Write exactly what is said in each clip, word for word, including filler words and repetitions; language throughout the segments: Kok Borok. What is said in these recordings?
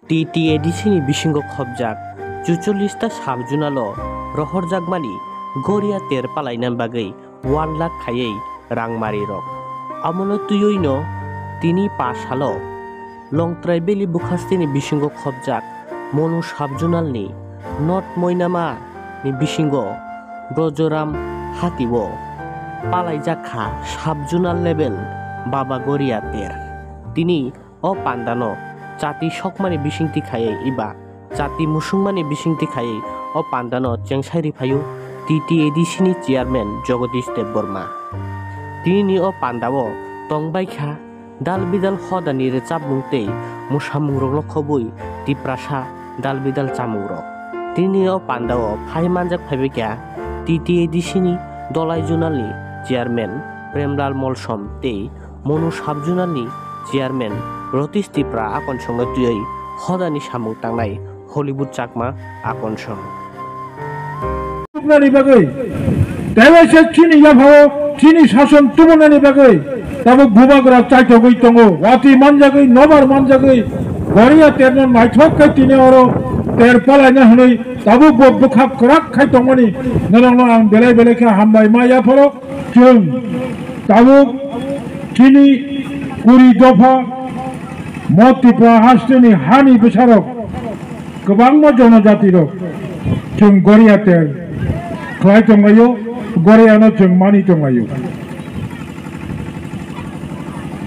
T T A D C ni bisingo khopjak chuchollis ta sub-zonal o rohorjakmani Goria ter palaina bagwi one lakh khaiwi rangmarirok. Amono twiwino tini pa salo Longtrai Valley bukhasteni bisingo khopjak Monu sub-zonal ni North Moinama ni bisingo Brojoram Hati o palaijak kha sub-zonal level Baba Goria ter. Tini o pandano chati sokmani bisingtwi khaiwi eba chati musungmani bisingtwi khaiwi o pandano chengsai riphaio T T A D C ni chairman Jagadish Debbarma. Tinini o pandao tongbai kha dal bidal hodani rwchapmung tei mwsamungrokno khobwi Tiprasa dal bidal chamungrok. Tinini o pandao phai manjak phaibai kha T T A D C ni Dolai Zonal ni chairman Premlal Molsom tei Monu sub-zonal ni chairman Ratish Tripura akonsongno twiwi hodani samung tangnai Hollywood Chakma akonsong. Tubunani bagwi, tei waisa chini yaphao chini sason tubunani bagwi tabuk bubagra chaithogwi tongo, watwi manjagwi, nobar manjagwi, Goria terno naithok khe tini oro ter palaina hwnwi tabuk bo bwkha kwrak khai tongmani norokno ang belai belai khe hambai ma yapharo. Chwng tabuk chini kuri dopha mo Tripura hasteni hani bwsarok kwbangma jonojatirok chwng Goria ter khlai tonglaio, Goriano chwng mani tonglaio.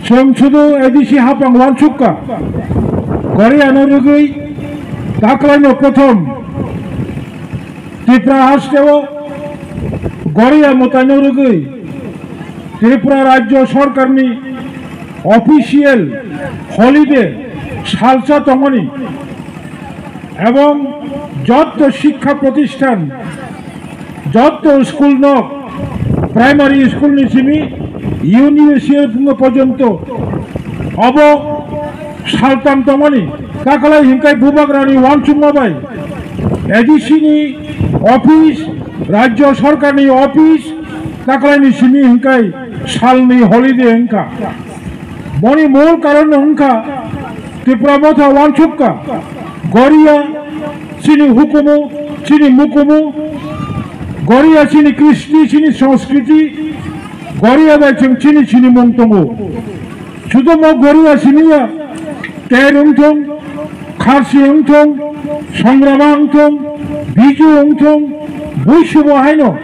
Chwng sudu A D C hapang uansukka, Goriano rwgwi taklaino prothom Tripura hasteo Goria mwtaino rwgwi Tripura Rajya Sorkarni official holiday salsa tongmani ebong jotto shikkha protisthan, jotto school nok, primary school ni simi university porjonto obo saltam tongmani, takalai hinkai bubagrani uansukma bai A D C ni office, Rajya Sorkarni office, taklaini simi hinkai salni holiday hinka. Boni mol karon hinka Tripura Motha uansukka, Goria chini hukumu, chini mukumu, Goria chini kristi, chini sanskriti, Goria bai chwng chini chini mung tongo. Sudomo Goria simiya, ter wngthong, Kharsi wngthong, Songrama wngthong, Biju wngthong, buisubo haino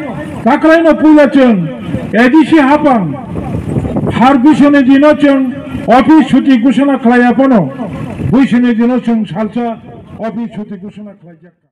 taklaino puila chwng A D C hapang har buisoni dino chwng office chuti gusana khlaiya phano buisoni dino chwng salsa office chuti gusana khlaijak.